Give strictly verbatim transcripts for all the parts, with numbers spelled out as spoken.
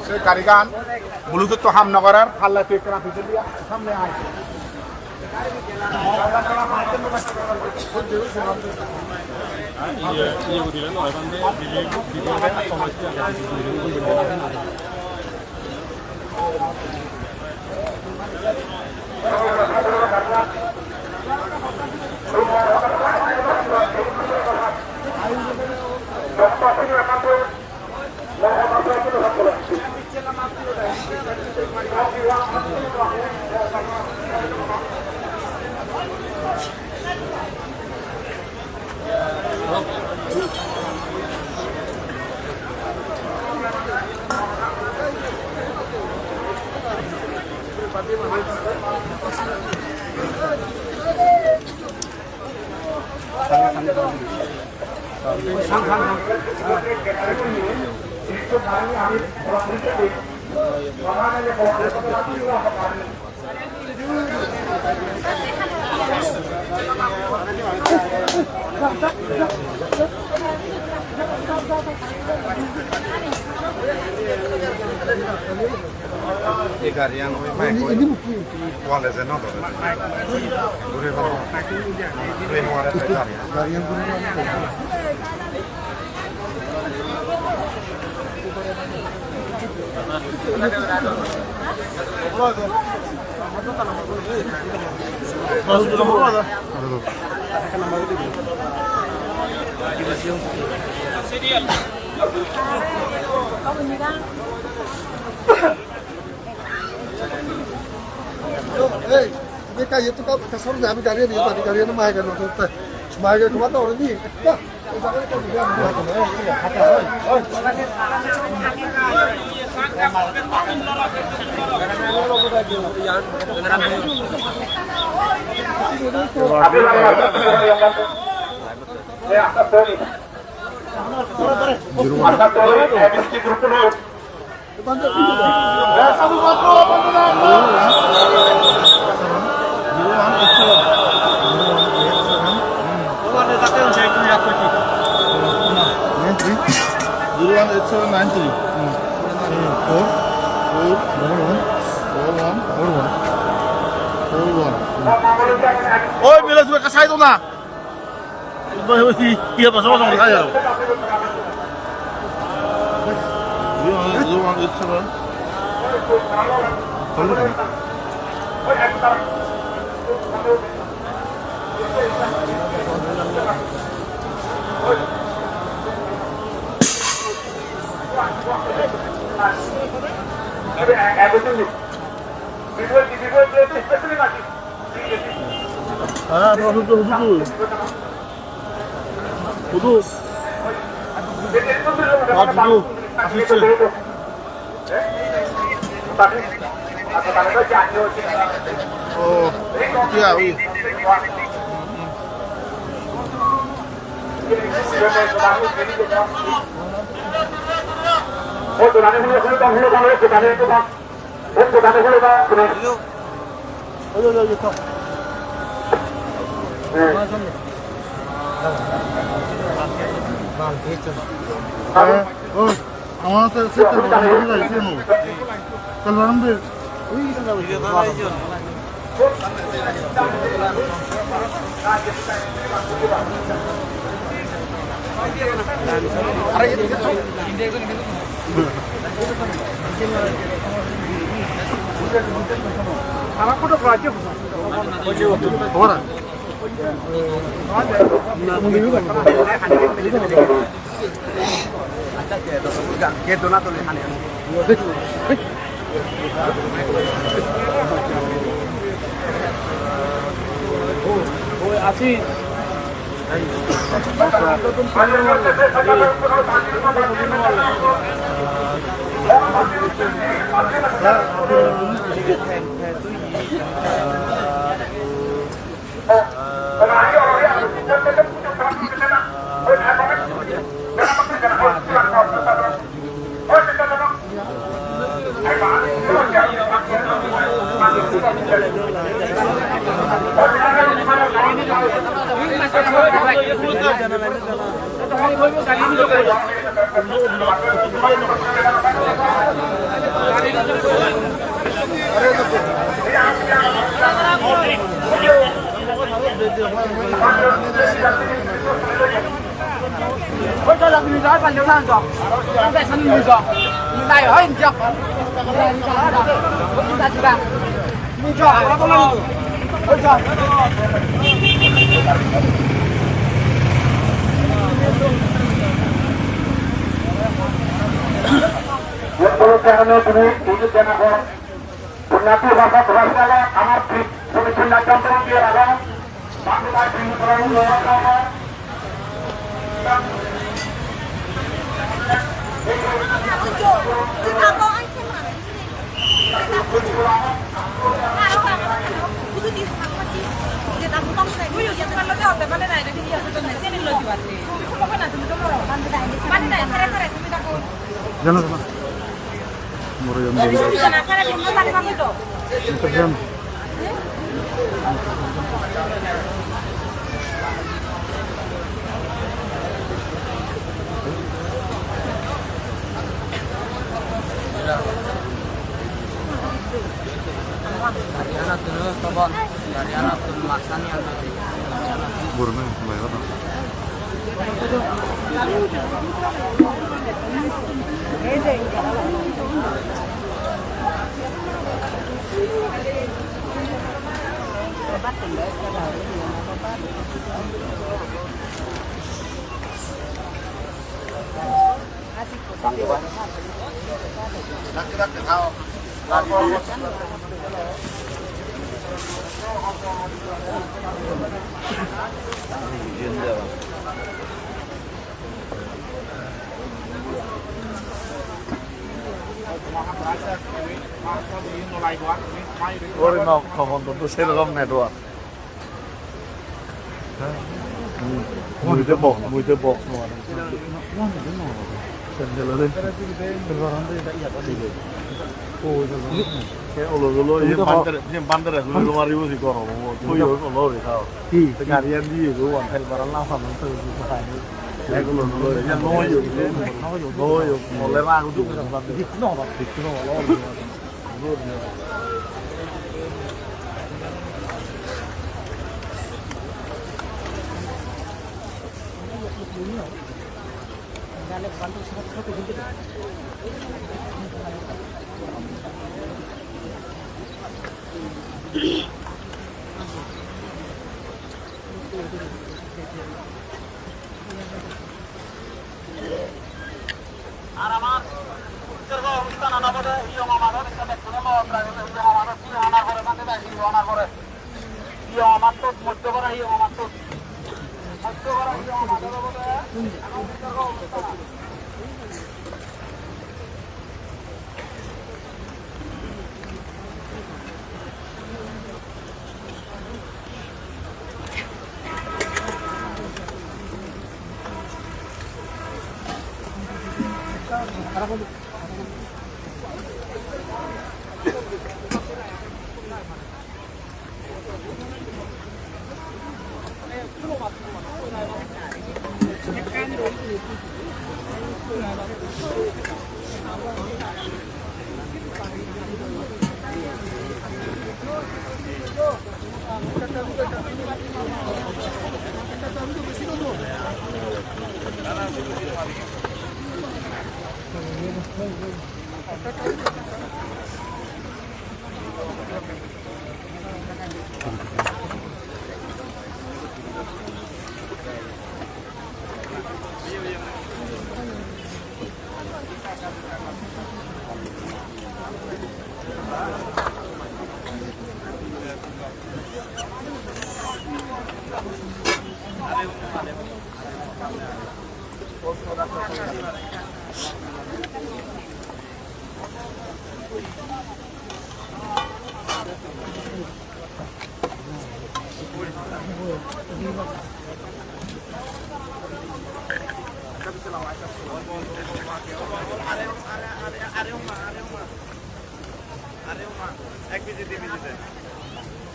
Se garigan Bluetooth to ham no gorer, palla tui ekkena pijedi samne ai. Ei gariyan oi mike oi wale je no dore. Guri no. Guri no are gariyan. Gariyan guri no. Ei, ini kayu tuh kau kasar nggak ambil gari ini, tadi gari ini mahal kan waktu itu. Mahal kan cuma tahu ini. Nine three. Zero one eight seven nine three. Hmm. Hmm. Four. Four. Double one. Double one. Double one. Four one. Hmm. Oi, Mila, tuh kasih itu nah. Iya, pas sama sama kaya. Zero one, zero one eight seven. Double one. Ah, no, no, no, no. Hudu? Ah, hudu. Asiste. Oh, iya, ui. Eh, oh, আমার তো সেটা বড় হয়ে যাচ্ছে, নো? তাহলে আমি আরে, Punyathu bhakta bhasale amar tri-, tri-, punyathu bhakta bhasale amar tri-, tri-, punyathu bhakta bhasale amar tri-, tri-, Jana, jana. Moro jam bol. Jana, jana, jana, jana. Gari anot tun mask ani anot. Guru nai, bai bata. Ori no, tokon to serokom network. Mui te box, mui te box no. Sandal ore. Ke olo olo, ye bandere, ye bandere, olo olo mari bosi goro, olo olo re tao. Te gari an diye go, wan tel baran na fan, te olo olo, ye no yo, no yo, ole ra go, no ba, no ba, olo olo. Ar amar utsorgo onusthan obode, hiyong amador ekka bekkune loi, hiyong amador, hiyong amador pore, hiyong amador, hiyong amador, motto gora hiyong amador obode, amar utsorgo onusthan.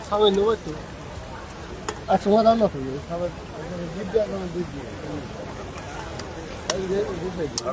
Sabe no tu. Achu wala no tu. Sabe gidda no gidda. Ai de gidda.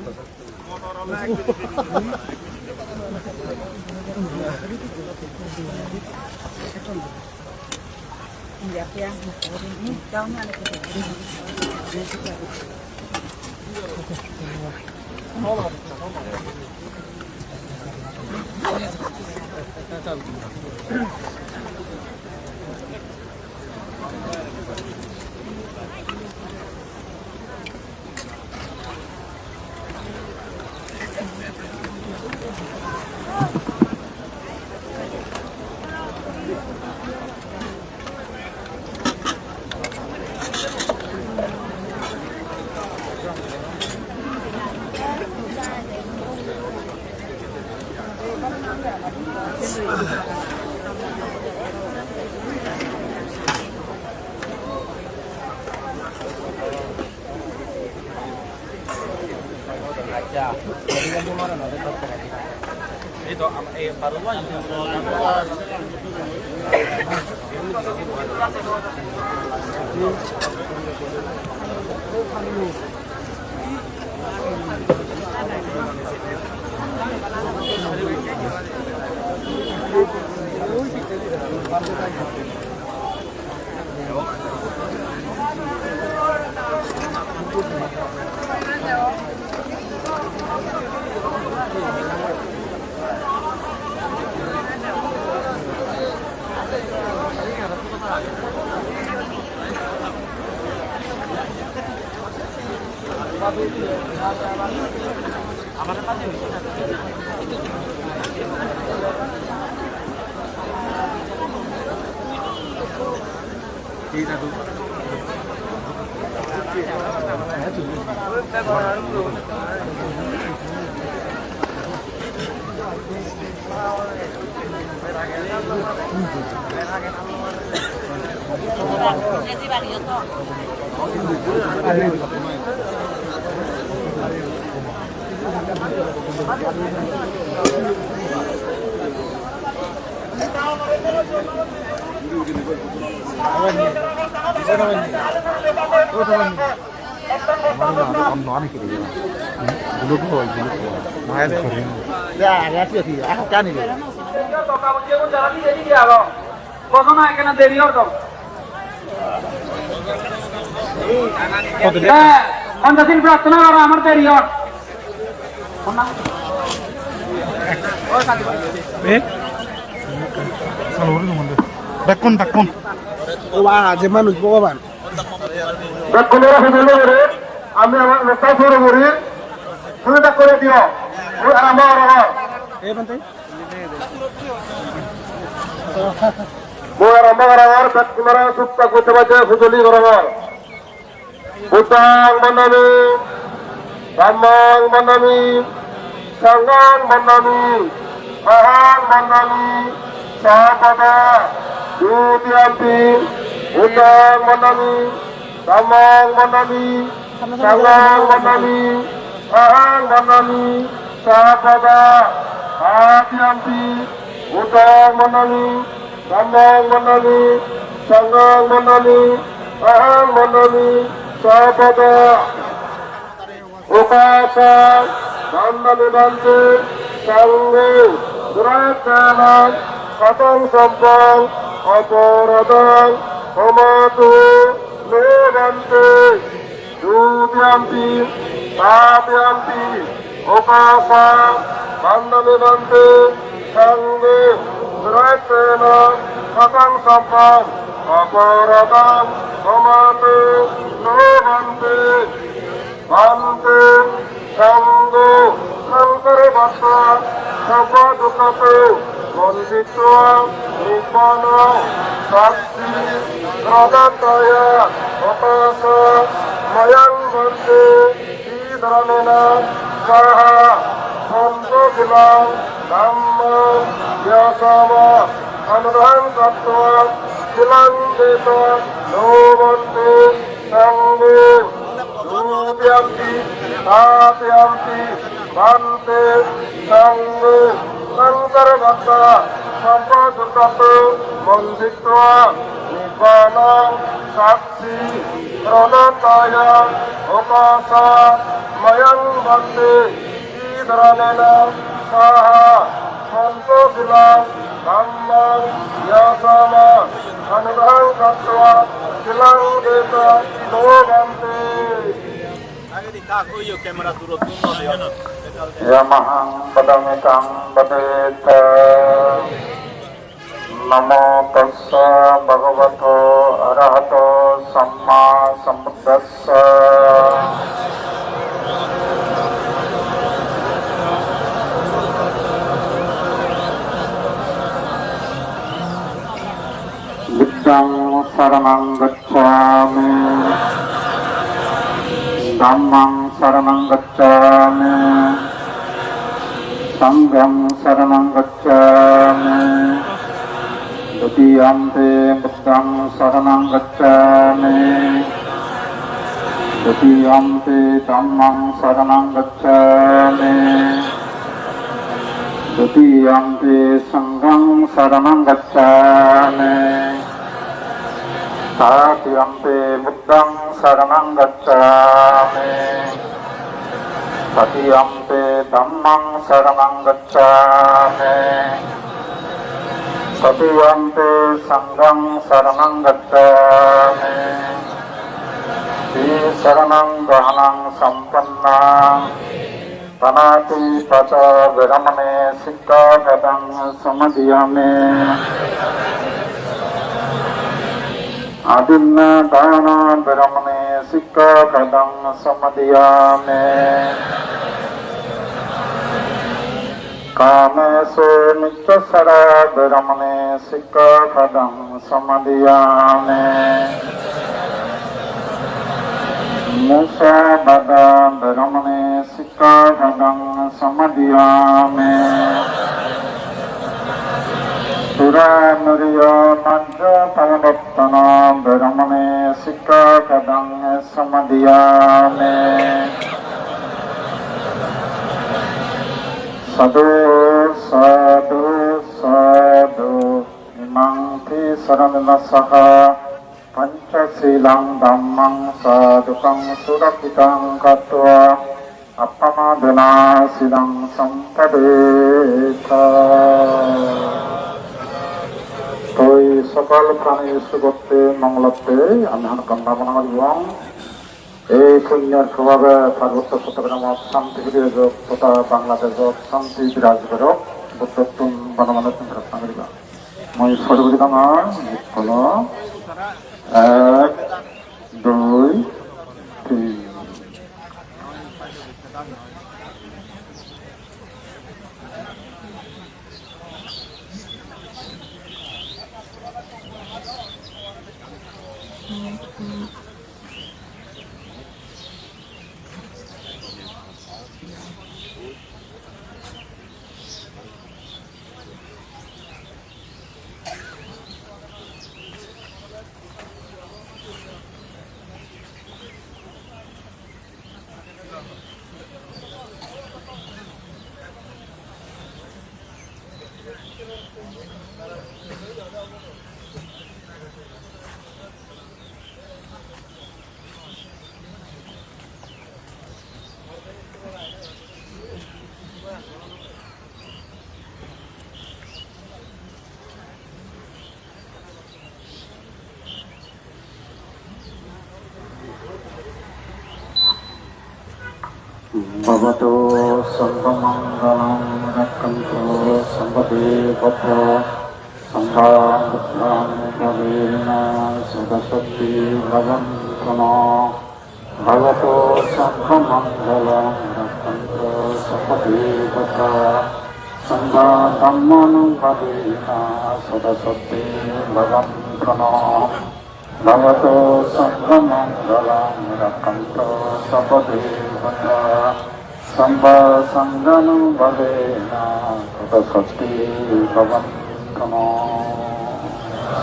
Pondro din prarthona goro, amar deri or. Eh? Bekkun, bekkun. O ba, je manuj Bhogoban. Bekkunore hojoli guri ami amar lokta puro guri, tumi tak guri diyo. Mui arambo gorongor. Mui arambo gorongor, bekkunore sutta gotte bajje hojoli gorongor. Buddhang vandami, dhammang vandami, sanghang vandami, ahang vandami, sabbadā. Dutiyampi, buddhang vandami, dhammang vandami, sanghang vandami, ahang vandami, sabbadā. Tatiyampi, buddhang vandami, dhammang vandami, sanghang vandami, ahang vandami, sabbadā. Okāsa vandami bhante, saṅghe durakkhanam, kataṃ sabbaṃ aparādhaṃ khamatu me bhante. Dutiyampi, tatiyampi, Okasa vandami bhante, sanghe sirasena kataṃ sabbaṃ aparadhaṃ khamatu no bhante. Bhante, sangho, saṅghaṃ sarvattha sabbadukkhato vanditva nibbānaṃ sacchikarattaya okasa mayaṃ bhante sridhanena saha pañcasīlaṃ dhammaṃ yācāma, anuggahaṃ katvā sīlaṃ detha no bhante. Sangho dutiyampi tatiyampi bhante, sangho saṅghaṃ sarvattha sabbadukkhato vanditva nibbānaṃ sacchikarattaya okasa mayaṃ bhante sridhanena saha pañcasīlaṃ dhammaṃ yācāma, anuggahaṃ katvā sīlaṃ detha no bhante. Yamahaṃ vadami taṃ vadetha. Namo tassa bhagavato arahato sammāsambuddhassa. Buddhaṃ saraṇaṃ gacchāmi. Dhammaṃ saraṇaṃ gacchāmi. Saṅghaṃ saraṇaṃ gacchāmi. Dutiyampi buddhaṃ saraṇaṃ gacchāmi. Dutiyampi dhammaṃ saraṇaṃ gacchāmi. Dutiyampi saṅghaṃ saraṇaṃ gacchāmi. Tatiyampi buddhaṃ saraṇaṃ gacchāmi. Tatiyampi dhammaṃ saraṇaṃ gacchāmi. Tatiyampi saṅghaṃ saraṇaṃ gacchāmi. Tisaraṇaṃ gahanaṃ sampannaṃ. Pāṇātipātā veramaṇī sikkhāpadaṃ samādiyāmi. Adinnādānā veramaṇī sikkhāpadaṃ samādiyāmi. Kāmesumicchācārā veramaṇī sikkhāpadaṃ samādiyāmi. Musāvādā veramaṇī sikkhāpadaṃ samādiyāmi. Surāmerayamajjapamādaṭṭhānā veramaṇī sikkhāpadaṃ samādiyāmi. Sādhu, sādhu, sādhu. Imaṃ tisaraṇena saha pañcasīlaṃ dhammaṃ sādhukaṃ surakkhitaṃ katvā appamādena sīlaṃ sampādetha. Toi sokal prani sugotte mongolotte ami hon bondona guribong. Ei punyor probhabe Parbotto Chottogramot santi firi ejok, totha Bangladeshot santi biraj gorok, Buddhottun bono bono prarthona guriba. Mui sori guri dangor, holo, ek, dui, tin. Bhavatu sabbamaṅgalaṃ, rakkhantu sabbadevatā, sabbabuddhānubhāvena sadā sotthī bhavantu no. Bhavatu sabbamaṅgalaṃ, rakkhantu sabbadevatā, sabbadhammānubhāvena sadā sotthī bhavantu no. Bhavatu sabbamaṅgalaṃ, rakkhantu sabbadevatā, sabbasaṅghānubhāvena sadā sotthī bhavantu no.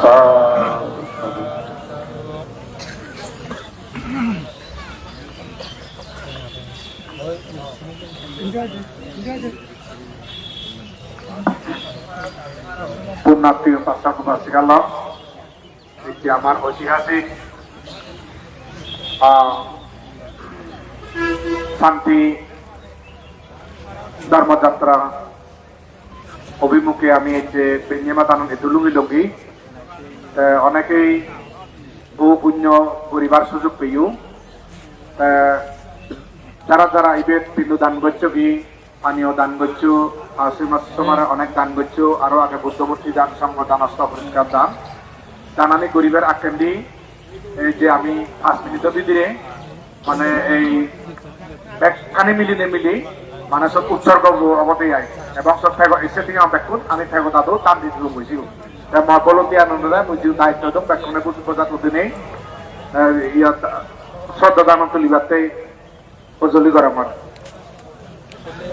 Sādhu. Punnarthi upasok upasika lok, ejje amar oitihasik, ah, Shanti Dharma Jatra obhimukhe ami ejje benne madanot edu lungi lungi. Te onekei bohu punyo guribar sujog peyo. Te jara jara ibet pindu dan gocchogi, paniyo dan goccho, asirmad somare onek dan goccho, aro age Buddho murti dan, songho dan, osto poriskar dan. Danani guribar akkendi ei je ami paanch minute bidire, mane ei bekkani milinei mili, mane sot utsorgo obode ai. Ebong sot thego ecche tiya bekkun, ami thego dadu dan di dun bujibo. Te mo volunteer unore mui je daitto dong bekkune buji bojat udinei, eh, iyot sroddha dan tulibatte hojoli gorongor.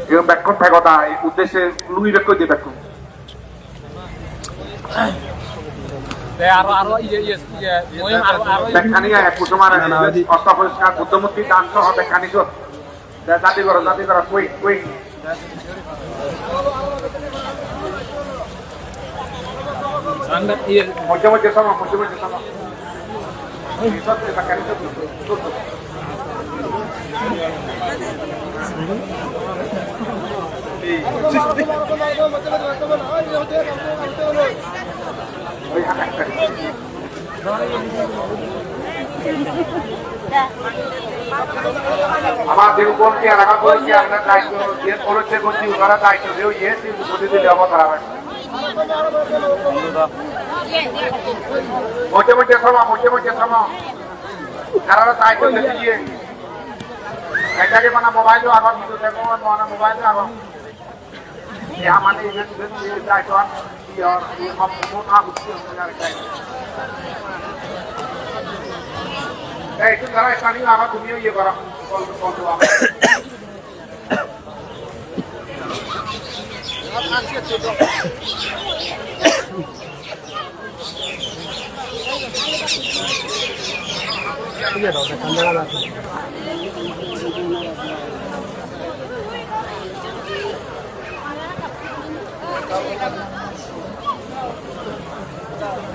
Igun bekkun thego da, ei uddeshe lungi bekkun je bekkun. Te aro, aro iye, iye, iye, moyem aro, aro iye. Bekkani ai, ekku somare, na, na, odi. Osto poriskar, Buddho murti dan soho bekkani sot. Te jati goro, jati goro, quick, quick. Sanda, iye. Mojje, mojje sama, mojje, mojje sama. Amar je volunteer agon, volunteer agon, daitto, je volunteer gocche, onore daitto diye, je se guri dile obo tara. Mojje mojje sama, mojje mojje sama. Tarare daitto diye. Ekdagi mane mobile agon, hintu te mane mobile agon. Ye amane iben, iben, iben daitto an, iye, iye, mot, mot, mot, mot, mot, mot. Ei, tumi tara sthaniyo ago, tumiyo iye goro. Call, call to ago.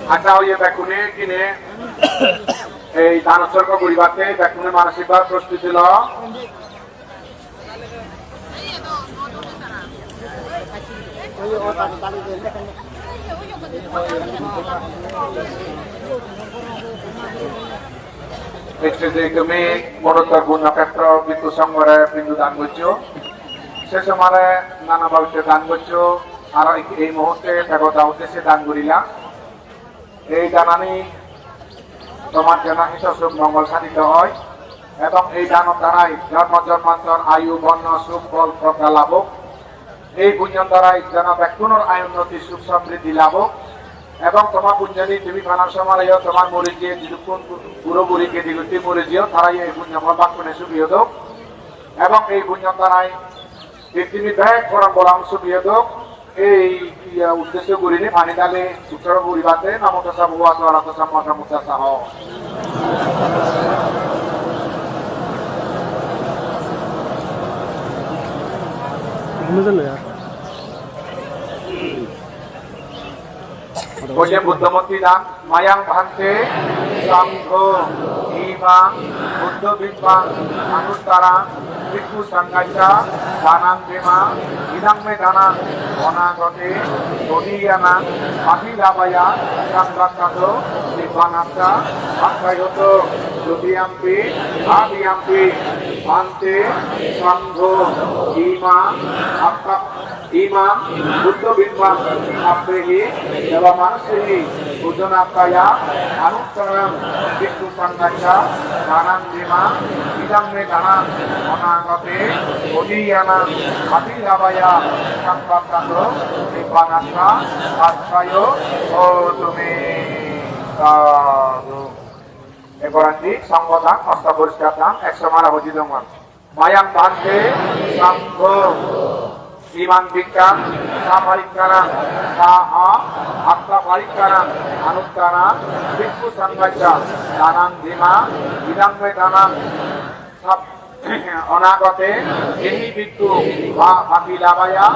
Accha, oye bekkune dine ei dan utsorgo guribatte bekkune manosik bhabe prostuti lo. Ecche je tumi Monottor Punyokhetro Bhikkhu Songhore pindu dan goccho, se somare nana bhabite dan goccho, aro ei muhurte debota uddesye dan gurila. Ei danani tomar jeno hito suk mongol sadito oi, ebong ei danor darai jonmo jonmantor ayu, borno, suk, bol, progga lab ok. Ei punyor darai jeno bekkunor ayu unnoti, suk somriddhi lab ok. Ebong tomar punyoni tumi panar somoreyo tomar muri jiye jidukkun buro buri gedi gutti muri jiyon, tarayo ei punyo phol bekkune sugi odok. Ebong ei punyor darai pittimir bek boran boran sugi odok. Ei, iya, uddesyo gurinei pani dali utsorgo guribatte, Namo tassa bhagavato arahato sammāsambuddhassa ho. Hoye Buddho murti dan. Mayaṃ bhante saṅgho imaṃ buddhabimbaṃ anuttaraṃ bhikkhusaṅghassa dānaṃ dema. Idaṃ me dānaṃ anāgate todiyānaṃ abhilaphāya saṅghassāto nibbānassa aggayhoto. Dutiyampi tatiyampi. Bhante, sangho, imam, atta, imam, buddho bimbam, sabbehi, deva manusehi, pujanatthaya, anuttaram, bhikkhu sanghassa, danam dema, idam me danam, anagate, udiyana, abhilavaya, sabbasato, nibbanassa, assayo, hotu me. Sadhu. Egoranti, sangho dang, osto poriskar dang, ekso mara hoji dong. Mayang bhante, sangho, imang bhikkha, saparikkaram, saha, atta parikkaram, anuttaram, bhikkhu sanghassa, danang dema, idang me danang, sab-, anagate, ehi bhikkhu, va abhilavaya,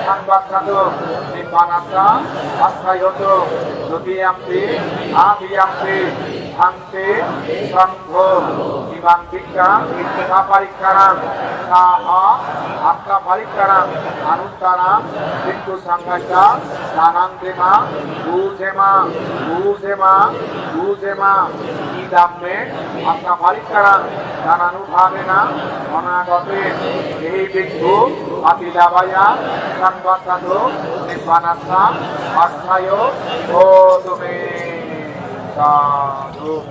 sambhassato, nibbanassa, assayoto, dutiyampi, tatiyampi, bhante, sangho, imang bhikkha, saparikkaram, saha, atta parikkaram, anuttaram, bhikkhu sanghassa, danang dema, bhujema, bhujema, bhujema, idam me, atta parikkaram, dananubhavena, anagate, ehi bhikkhu, abhilavaya, sambhassato, nibbanassa, assayo, hotu me. Sadhu.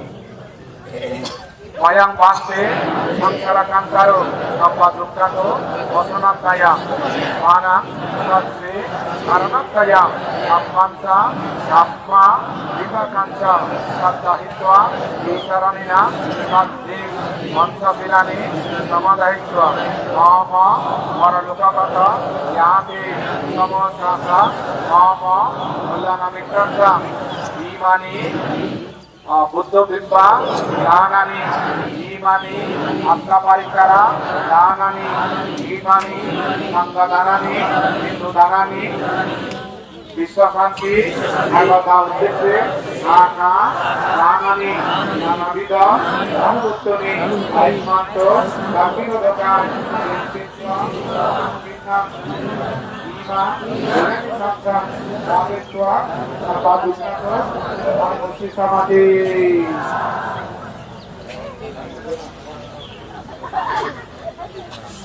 Mayang bhante, sangsara kantaro, sabba dukkhato, mocanatthaya, bhana, sasse, karanattaya, sabbanta, sabba, vipakkanca, saddahitva, tisaraṇena, saddhi, panchasilani, samadahitva, mama, paralokagata, nyati, samasasa, mama, kalyana mittanca, imani, Ah, buddho bimba danani, imani, atta parikkara danani, imani, sangha danani, bhikkhu danani, biswa santi, agata uddesse, dana danani, nanabidha, dhanuttoni, ayumanto, dakkhinnodakam,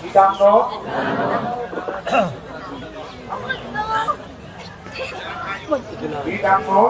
Idammo, idammo,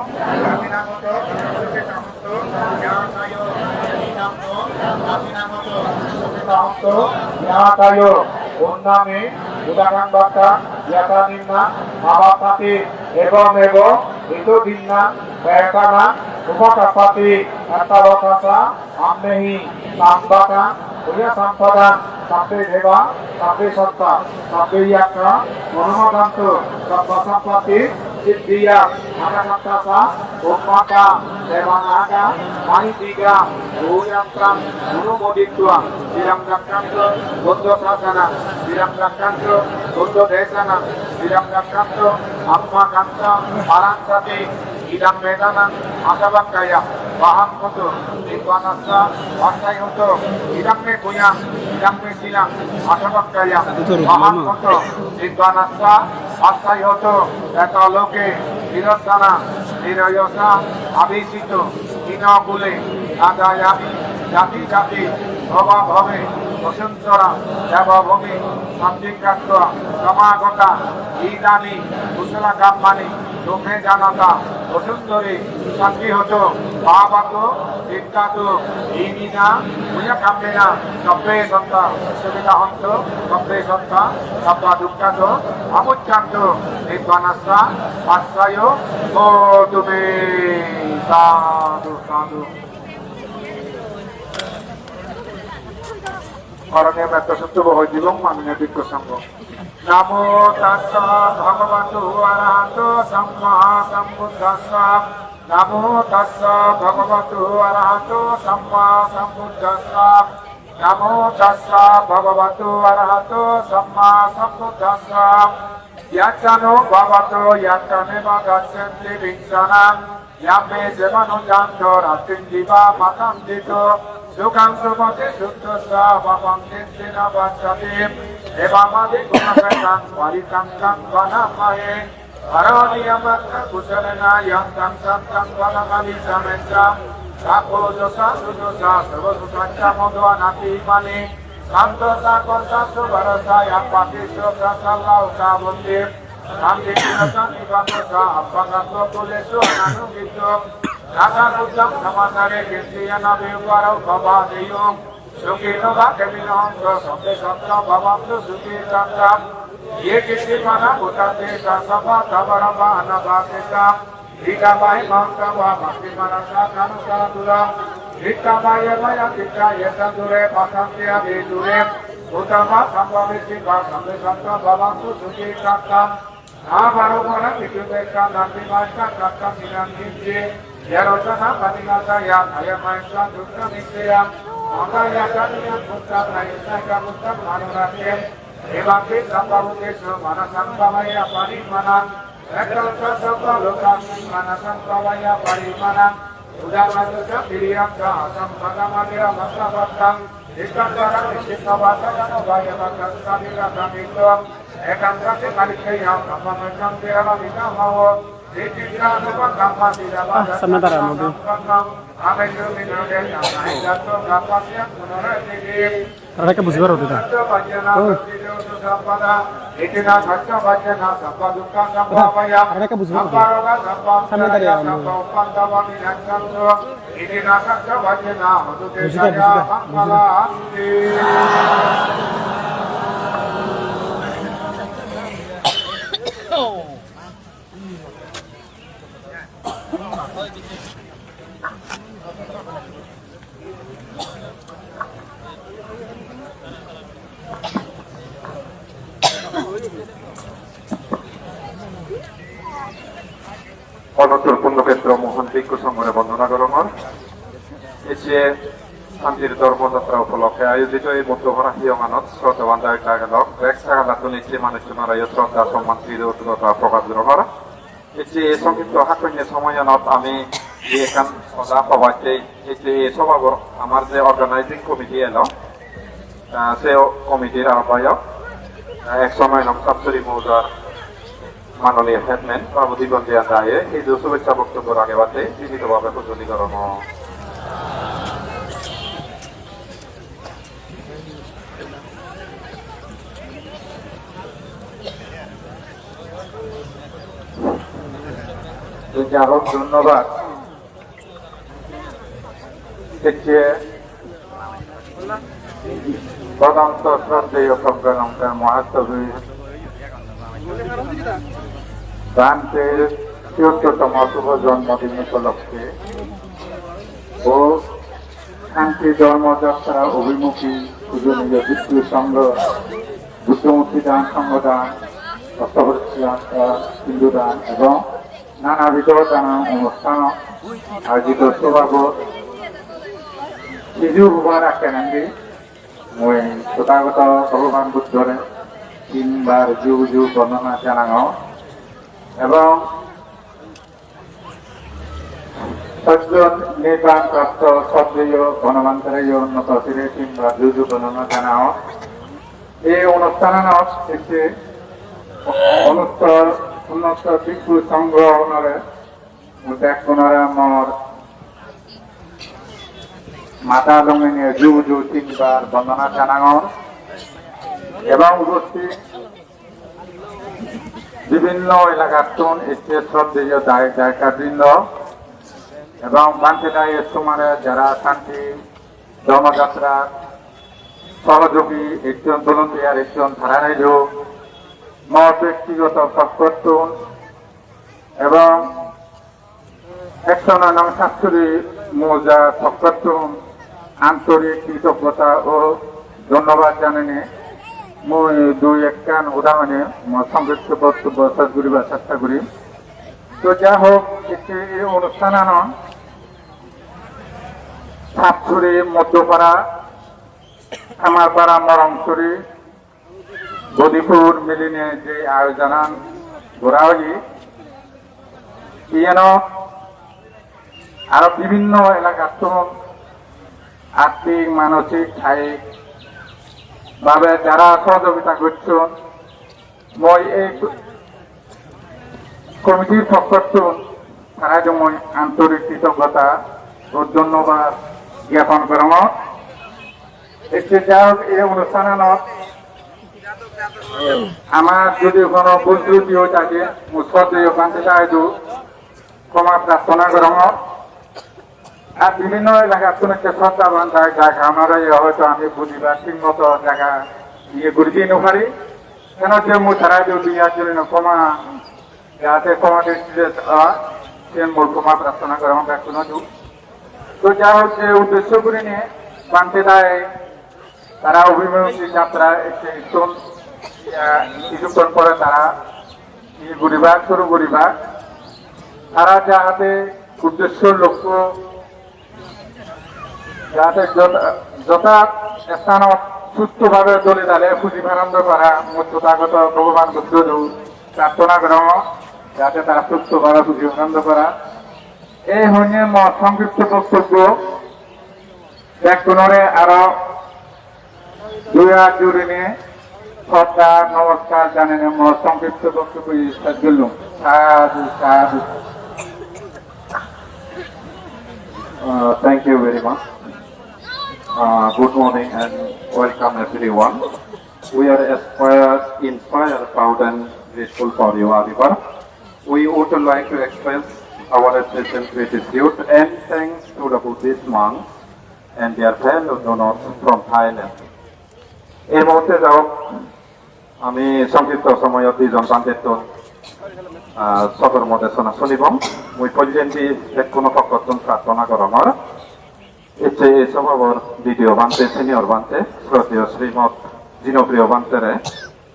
Nyatayo, nyatayo, unname, udakang batta, yata nimma, abappati, evam evam, ito dinna, petana, upakappati, attavakasa, ammehi, sambhaka, puya sampada, sabbe deva, sabbe satta, sabbe yakka, onumodantu, sabba sampatti, siddhiya, akasattasa, ummaka, devanaka, mahiddhika, bhuyantram, onumoditva, chiram rakkhantu, buddho sasana, chiram rakkhantu, buddho desana, chiram rakkhantu, amma kanta, paransati, idam me danam, asabakkhaya, vaham hotu, nibbanassa, vassai hotu, idam me punyam, idam me silam, asabakkhaya, vaham hotu, nibbanassa, vassai hotu, eta loke, nirosana, nirayasa, abhisito, hino kule, nada yami, jati jati, bhava bhave, vasunthara, deva bhumi, santi kattva, samagata, idani, kusala kammani, tumhe janata, vasundhari, santi hotu, bhavatu, tiktatu, imina, punya kammena, sabbe satta, sukhita hontu, sabbe satta, sabba dukkhato, amuccantu, nibbanassa, assayo, hotu me. Sadhu, sadhu. Koroniyo Metta Sutro bo hoi dibong, manoniyo bhikkhu sangho. Namo tassa bhagavato arahato sammāsambuddhassa. Namo tassa bhagavato arahato sammāsambuddhassa. Namo tassa bhagavato arahato sammāsambuddhassa. Yassānubhāvato yattha neva gacchanti kiñcana. Yaṃ me jamanujanto rattindiva matandito, sukhaṃ supati suttassa pāpaṃ kiñci na passati, evamādiguṇapetaṃ parittaṃ taṃ bhaṇāmahe. Karaṇīyamatthakusalena yaṃ taṃ santaṃ paṇamabhisamecca, sabbojassa sujassa suvaruttassa modanatīmani, Santo sa consenso varasa yapati so prasalla ukabuddhi. Santi sila santi vato sa apagato kulesu ananugito. Nasa kucang samasare kinti yana viuparo bhavadeyung. Sukhino va kemino honto sabbe satta bhavantu sukhitatta. Ye kitti mana bhutante sa sabba thavarava anavasita. Dikkamai mangkava bhakti manasa kanusadura. Dikkamaya maya dikka yeta dure pasanti abhi dure. Uttama sambhavi siva sabbe satta bhavantu sukhitatta. Abaro mara pitu bekka nandi maika katta sinan kinti. Yarosana patigata ya aya maika dukka nitya. Mata ya kaniya kutta na isa ka kutta manurate. Evanti sambhavutesu manasam bhavaya parimanam. Ekam ca sabba lokasmiṃ manasam bhavaya parimanam. Udamantu ca viriyam ca asampagamānira massavatthaṃ. Ikantaram nisiddho vāsayano vāyavakkhaṃ saviratamiddho. Ekam ca se pariccayya brahmamajjhaṃ vihāramikāmavo. Diṭṭhiñca anupagamma sīlavā Ah, samne dara, modu. Amesu minade nahi jatto gabbhasya punaraditi. Arekka buji paro dida. Oh. Dada, arekka buji paro dida. Samne dare aro. Buji da, buji da, buji da. Onuttor Punnokhetro Mohan Bhikkhu Songhore bondona gorongor. Ecche Santir Dhormo Jatra upolokkhe ayojito ei Buddho Bhara hiyonganot sroddhaban dayok dayika lok bek sagalattun ecche manuchchunoreyo sroddha somman kritogota prokash gorongor. Ecche ei songkipto hakkonye somoyanot ami di ekkan hoda hobatte ecche ei sobabor amar je organizing committee elo, ah, se committee-r arobayok, ah, ekso noi nong Sapsuri Moujar manoniyo headman Babu Dibon Deya daye hiju subechcha boktobbo ragebatte libito bhabe hujoli gorongor. Jai hok, dhonnobad. Ecche odonto sroddheyo Pragyananda Mahasabi Bhanter tiyottortomo shubho jonmodin upolokkhe o Santi Dhormo Jatra Obhimukhi Pujoniyo Bhikkhu Sangho, Buddho Murti Dan, Sangho Dan, Ottoporikkar, Sindu Dan ebong nanabidho dana onusthan ayojito sobabot hiju hobar age nangi mui Tothagoto Bhogoban Buddhore tinbar juju bondona janangor ebong Sojjon nirban prapto sroddheyo Bonobhantereyo unnoto sire tinbar juju bondona janao. Ei onusthananot ecche onuttor, unnoto bhikkhu songho onore, bekkunore mor mata longine juju tinbar bondona janangor. Ebong uposthit bibhinno elakattun ecche sroddheyo dayok dayika brindo ebong bhante dayok tomare jara Santi Dhormo Jatra sohojogi ecchon, volunteer ecchon, tarareyo mo bektigoto pokkottun ebong Ekso noi nong Sapsuri Moujar pokkottun antorik kritoggota o dhonnobad janeinei mui dui ekkan hoda hoinei mo songkipto boktobbo sej guribar chesta gurim. To jai hok, ecche ei onusthananot Sapsuri, Modhopara, Kamarpara, Morongchuri, Bodhipur milinei je ayojonan gora oye, iyanot aro bibhinno elakattun arthik, manosik, kayik bhabe jara sohojogita gocchon, mui ei committee-r pokkottun tarareyo mui antorik kritoggota o dhonnobad gyapon gorongor. Ecche ja hok, ei onusthananot amar jodi hono bhul truti oi thake, mui sroddheyo Bhante saidu khoma prarthona gorongor. Ar bibhinno elakattun ecche sroddhaban jai, jai karonore hoyto ami bujibar thik moto jaga iye guri di no pari. Keno je mui tara idu dui at jurine khoma, jate khoma diste oi, siyen mui khoma prarthona gorong bekkunottun. To ja hok, je uddesho gurinei Bhante dai tara Abhimukhi jatra ecche ittun, iya, kissukkon pore tara iye guriba, suru guriba. Tara jahate uddesho lokko jahate jot-, jotha sthanot sutto bhabe dole dale puji paron de para, mui Tothagoto Bhogoban Buddho du prarthona gorong, jahate tara sutto bhabe puji paron de para. Ei hoinei mo songkhipto boktobbo. Bekkunore aro dui at jurine sroddha nomoskar janine mo songkhipto boktobbo sej gollung. Sadhu, sadhu. Uh, thank you very much. Uh, good morning and welcome everyone. We are inspired, inspired, proud and grateful for your arrival. We would like to express our sincere gratitude and thanks to the Buddhist monks and their fellow donors from Thailand. Ei muhurte ja hok, ami songkhipto somoyot dijon bhantettun, ah, sodhormo desona sunibong. Mui poilendi bekkuno pokkottun prarthona gorongor. Ecche ei sobabor didiyo bhante, senior bhante, sroddheyo Srimot Jinopriyo bhantere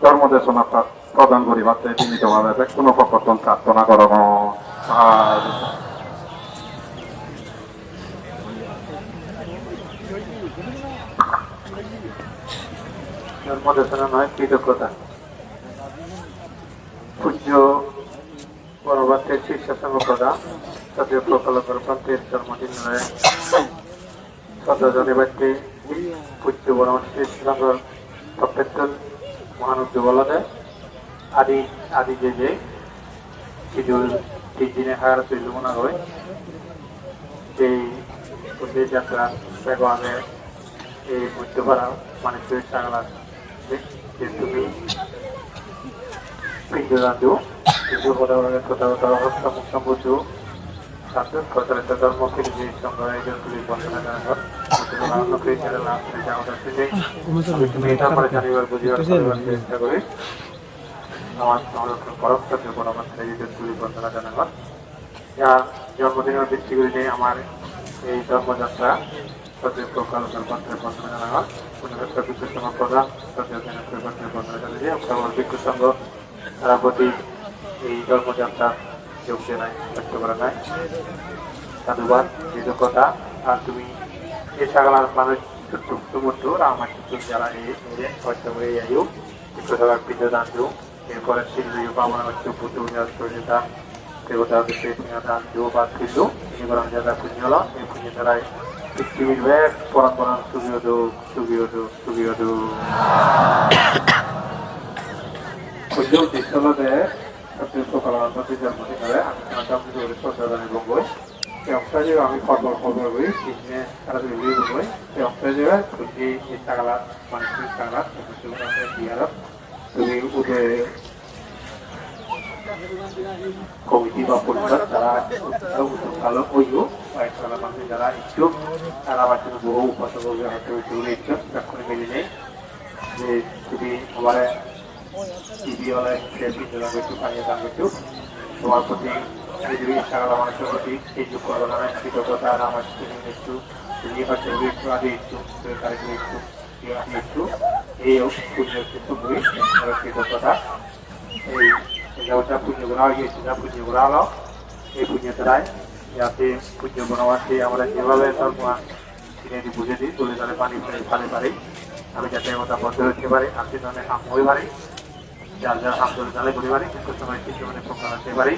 dhormo desona pra-, prodhan guribatte binito bhabe bekkuno pokkottun prarthona gorongor. Sadhu. Dhormo desona noi, kritoggota. Pujjo Bhante, Sisho Sangho Prodhan, Sodhyo Prokalo Bhanter jonmodinore sroddha janebatte pujjo Bhante Sisho Sangho Prodhan toppettun mohan uddog olode adi, adi je je sidu tin dine har tui lumona goi. Ei Buddho jatra bego age ei Buddho para manuj sagala je tumi pindodan do, pindodan do, Tothagoto Hosto Mukto Buddho, Sadhu, Procharito Dhormo, Sri Sangho, ei je tuli bondona janangor, Buddho Dhormo, Sri Sangho, Sri Sangho, Sri Sangho, ami tumi eta pore janibar bujibar koribar chesta gori. Amar Sangho Sangho Poroksho Bhante, ei je tuli bondona janangor. Jar jonmodinor bitti gurinei amar ei dhormo jatra, Sodhyo Prokalo Bhantere bondona janangor. Punorebar Bhikkhu Sangho Prodhan, Sodhyo Janopriyo Bhantere bondona janangor. Oktobar Bhikkhu Sangho tara proti ei dhormo jatra jog denai, bekto goranai. Sadhubad, kritoggota, ar tumi ei sagalar manuj suttuk sumuttu, rama suttuk jara ei, ei, hosto guri ayo, ikko sagar pindodan do. Erpore sil loiyo, pabona goccho, Buddho puja goccho, jeta debota uddisse puja dan duo bar sil lo, ini gorong jada punyo lo, ei punyo darai pittimir bek poran poran sugi odok, sugi odok, sugi odok. Punyo uddisse olode Sodhyo Prokalo Bhanter jonmodinore ami sanadan pujo guri sroddha janai bongoi. Te okta je ami por por por por guri tinne sara duri bongoi. Te okta je punyo ei sagalat, manuj sagalat, ei punyo biharot tumi ude committee ba porishod tara uttun palok oiyo, ba tara mane jara icchuk, tara bacche bohu upasok hoito tumi icchuk, bekkune milinei je tumi amare ibe ole se pindodan goccho, paniyo dan goccho, tomar proti, ei je sagala manuchor proti, ei je korona kritoggota, amar tumi icchuk, tumi bacche icchuk, adi icchuk, tumi kari icchuk. Iyan ekku, ei punyo ekku guri, aro kritoggota. Ei, ei jabot ja punyo gora oye, ja punyo gora olo, ei punyo darai, jate punyo gunobhante amare jebhabe dhormo sinedi bujedi, dole dale mani pari, pali pari, ami jate ei hoda boddo rakhte pari, ar jate ham oi pari. Jar jar ham dole dale guri pari, Bhikkhu Sangho Sisho Sangho Prodhan oi pari.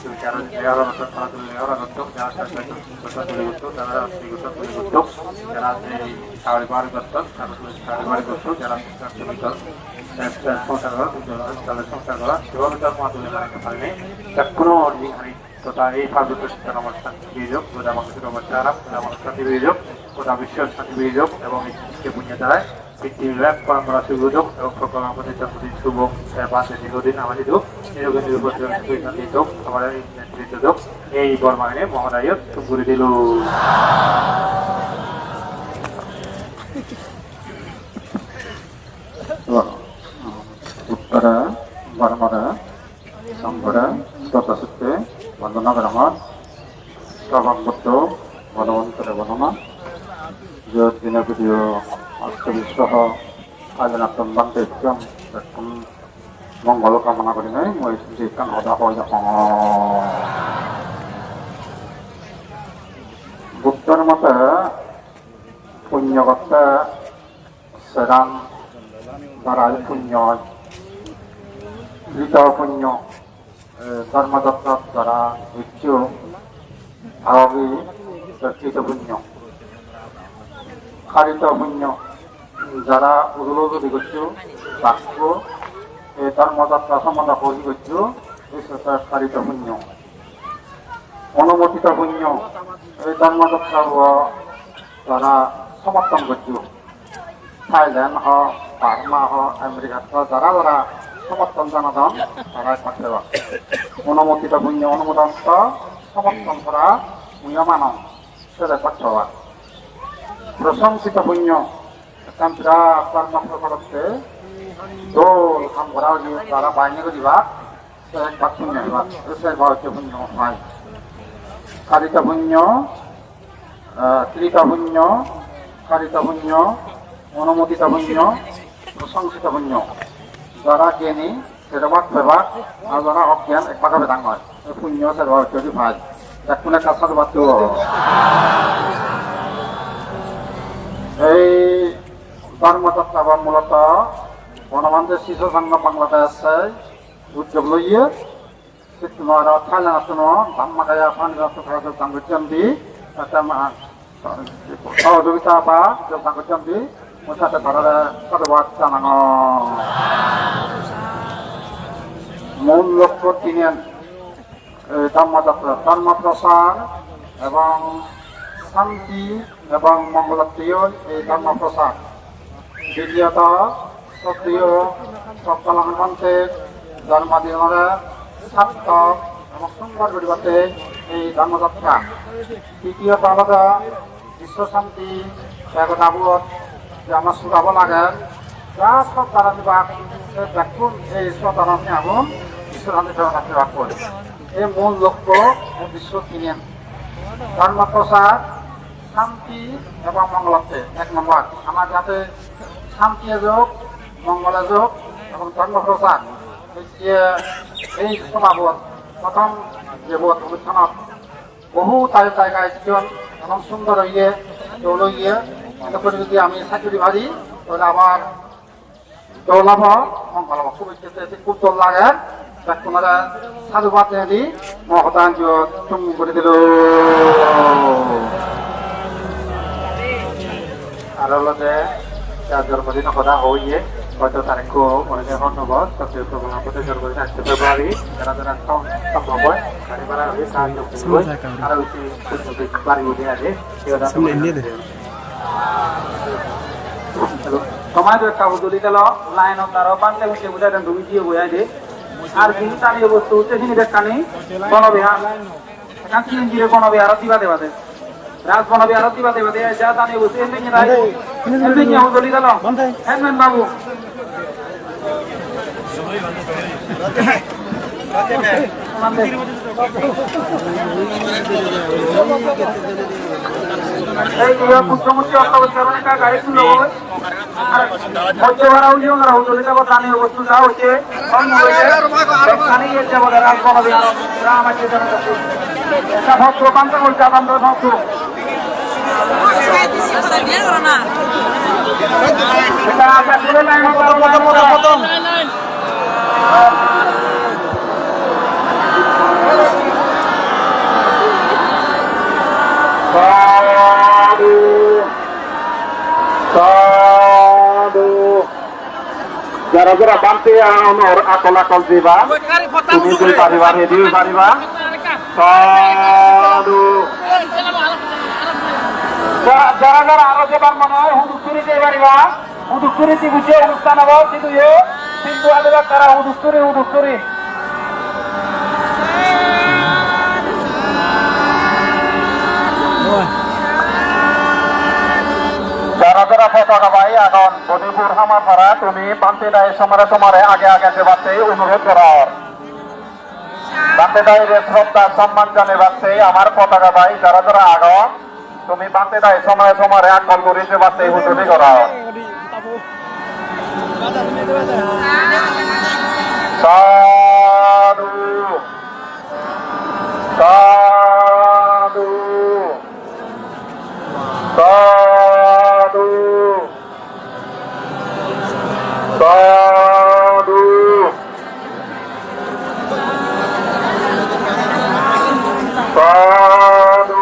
Tumi jara lega pora gotton, tara dole lega pora gotton, jara sar sar gotton, dole gotton, jara sar sar gotton, dole gotton, jara se sagori bagori gotton, tara dole sagori bagori gotton, jara sar sar gotton, sar sar songsar gotton, jara sar sar songsar gotton, jara sar sar gotton, jara sar sar gotton, jara sar sar gotton, jara sar sar gotton, jara sar sar gotton, তথা এই পার্বত্য শিক্ষার অনুষ্ঠান বিয়োজক, গোদা মানুষের অনুষ্ঠান, গোদা মানুষ শান্তি বিয়োজক, গোদা বিশ্ব শান্তি বিয়োজক এবং এই যে পুণ্য দ্বারায় পৃথিবীব্যাপী পরম্পরা শুভ হোক এবং প্রকল্পের জন্মদিন শুভ হোক, এ, বাদে দীর্ঘদিন আমার ইদু নিরোগী নিরুপদ্রব সুখ শান্তি হোক, আমার এই নেতৃত্ব হোক, এই বর্মানে মহোদয় তুমগুরি দিল। উত্তরা বর্মারা সংঘরা শ্রদ্ধাচিত্তে বন্দনা করমা। শ্রবণ করত ভগবন্তরে বন্দনা। যে দিনে ভিডিও অষ্টমী সহ আয়োজনাত্মক বান্তে একদম একদম মঙ্গল কামনা করি নাই, মই যে কান হদা হয়ে যখন বুদ্ধর মতে পুণ্য করতে সেরাম দ্বারা পুণ্য, কৃত পুণ্য, এ, ধর্মযাত্রা দ্বারা উচ্চ ভাবি কৃত পুণ্য, কারিত পুণ্য, যারা উদুল উদুলি করছো, বাক্য, এ, ধর্মযাত্রা সম্বন্ধে করি করছো, এই সেটা কারিত পুণ্য। অনুমোদিত পুণ্য, এই ধর্মযাত্রা ও তারা সমর্থন করছো। থাইল্যান্ড হ, বার্মা হ, আমেরিকা হ, যারা যারা সমর্থন জানাদন, তারা একমাত্র অনুমোদিত পুণ্য, অনুমোদন তো সমর্থন করা, মুয়া মানন, সেটা করতে হবে। প্রশংসিত পুণ্য, একখান বিরাট কর্ম করতে, দোল হাম করা হইলে তারা বাইনে করিবা, সে একবার পুণ্য হইবা, সে একবার হচ্ছে পুণ্য হয়। কারিত পুণ্য, আহ, কৃত পুণ্য, কারিত পুণ্য, অনুমোদিত পুণ্য, প্রশংসিত পুণ্য। যারা জ্ঞানী, সেটা ভাগ পেবা, আর যারা অজ্ঞান, এক ভাগে বেদান হয়। এই পুণ্য সেটা হচ্ছে কি ভাই। এখন একটা সাধুবাদ দেব। এই ধর্মযাত্রা বা মূলত বনবন্ধু শিশু সংঘ বাংলাদেশে উদ্যোগ লইয়ে সিদ্ধ মহারাজ থাইল্যান্ড আসন ধাম্মাকায়া ফান্ড রাষ্ট্র খাদ্য দান করছেন দি একটা মা-, সহযোগিতা বা যোগদান করছেন দি ওর সাথে তারা সাধুবাদ জানানো। মূল লক্ষ্য তিন, এই ধর্মযাত্রা, ধর্ম প্রচার এবং শান্তি এবং মঙ্গলাত্মীয় এই ধর্ম প্রচার। দ্বিতীয়ত, শ্রদ্ধেয় সত্যনারায়ণ মন্ত্রের জন্মদিনের সার্থক এবং সুন্দর পরিবর্তে এই ধর্মযাত্রা। তৃতীয়ত হলো বিশ্ব শান্তি, একতা বোধ, যে আমার সুরাবো লাগে, যা শ্রদ্ধার আশীর্বাদ, সে দেখুন এই শ্রদ্ধার আমি আগুন, বিশ্ব শান্তি সেবা করতে পারবো। এই মূল লক্ষ্য ও বিশ্ব তিন ধর্ম প্রচার, শান্তি এবং মঙ্গলার্থে এক নম্বর। আমার যাতে শান্তি যোগ, মঙ্গল যোগ এবং ধর্ম প্রচার। এই যে এই সভাবোধ, প্রথম যে বোধ অনুষ্ঠান বহু তারিখ তারিখ আয়োজন এবং সুন্দর হইয়ে, দোল হইয়ে, এতে করে যদি আমি সাক্ষী পারি, তাহলে আবার দোল হবো, মঙ্গল হবো। খুব ইচ্ছে, খুব দোল লাগে। দেখ, তোমাদের সাধুবাদ জানিয়ে দিই, মহতান জোর চুম করে দিল। Aro olode jar jonmodin hoda hoye, hoito tar ekku onege hon no pon, tobe Prabhu Bhante jonmodin atto February, jara jara som-, sombhob oi, gari bhara guri sahajjo guri, aro utti bari ude age, se hoda. Tomar ekka hujuli gelo, line ot aro bhante utte ude den dumi diye boi age. Ar jini tani obostu utte jini bekkani bono bihar. Ekkan siyen jire bono biharot diba debade. Raj bono biharot diba debade, ja jani bosi, emne nye nai. Emne nye hujoli gelo. Emne babu. Ei, iya, pujo murti otto bojjor ekka gari tulo goi. Hojje bara uliyo ngara hujuli tabo tani obostu ja hoiche, hon hoiche, bekkani ye jabo dara kono biya, ram ajje jana jati. Eta hotto banta hojja banta hotto. Eta asa kule lai hotto, lai hotto. Sadhu. Sadhu. Jara jara bhante agon, akol akol jeba. Tumi jei pariba, ready oi pariba. Sadhu. Jara, jara jara aro jebar mone oi, huduk suri jei pariba. Huduk suri tibuje onusthan obo, siduyo. Hintu adi bak tara huduk suri, huduk suri. Jara jara potaka bai agon, Bodhipur Hamar para, tumi bhante dai somare somare age age jebatte onurot goror. Bhante daire sroddha somman janebatte amar potaka bai jara jara agon, tumi bhante dai somare somare akkol guri jebatte hujuli goror. Sadhu. Sadhu. Sadhu. Sadhu. Sadhu. Sadhu.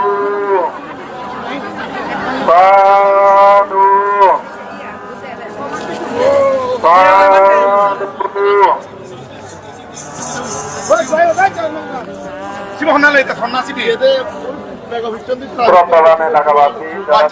Sadhu. Sroddhaban elakabasi,